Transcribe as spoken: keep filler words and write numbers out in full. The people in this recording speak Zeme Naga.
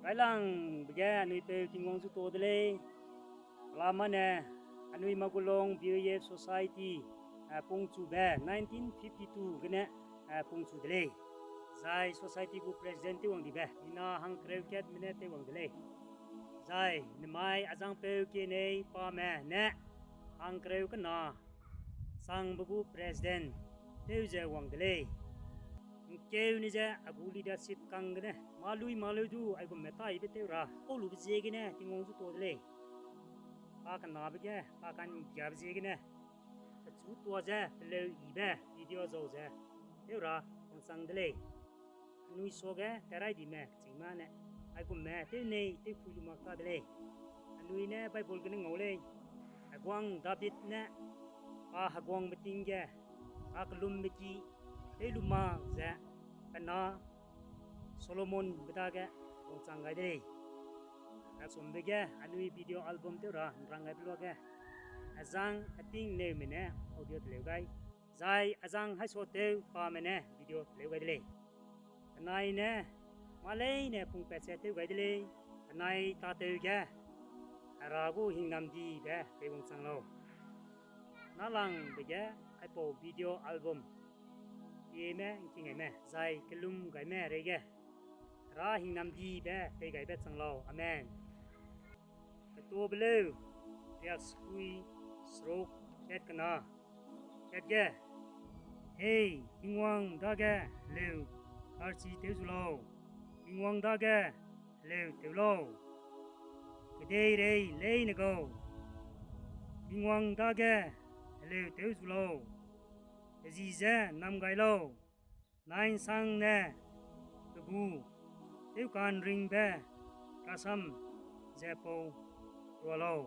Railangbe ge anui peu Tingwang zu ta de lei. Pelamane anui Magulong B Y F Society, eh, pungchube nineteen fifty two gene, eh, pungchu de lei. Zai society gu president tew wang dibe mina hangkereu katme ne tew wang de lei. Zai nemai azangpeu kenei pame ne hangkereu kena sangbe gu president tew ze wang de lei. Ngkeu ne ze a gu leadership kang gene mâ lui mâ leu du aigumme taibe tew ra pau lube ziegene Tingwang zu ta de lei. Pa kenabe ge pa ka'nggiabe ziegene pechu tua ze peleu yibe video zau ze tew ra wangchang de lei. Anui suage teraidime kechîngme ne aigumme tew nei tewpui lu mak ta de lei. Anui ne Bible gene ngau lei. Heguang David ne pa heguangbe ting ge kakellumbe ki tew lu mak ze pe na Solomonbe dage wangchang gai de lei. Rasumbe ge anui video album tew ra nrang gaibe luage azang ating neume ne audio teleu gai, zai azang haisuatew pame ne video teleu gai de lei. Penai ne mâ leine pungpat ze tew gai de lei. Penai tâtew ge Hera gu hingnamdibe pei wangchang lau. Nâlangbe ge aipau video album pieme ngking gaime zai kellum gaime reige Hera hingnamdibe pei gaibe chang lau. Amen. Ketuabe leu, riaksekui seruk kat kena. Kat ge, Hei Tingwang dage heleu karchi tew zu lau, Tingwang dage heleu tew lau. Kedeirei leine gau, Tingwang dage heleu tew zu lau. Pezi ze nam gai lau, nai nsangne pe gu tewka'nringbe rasam ze pau rua lau.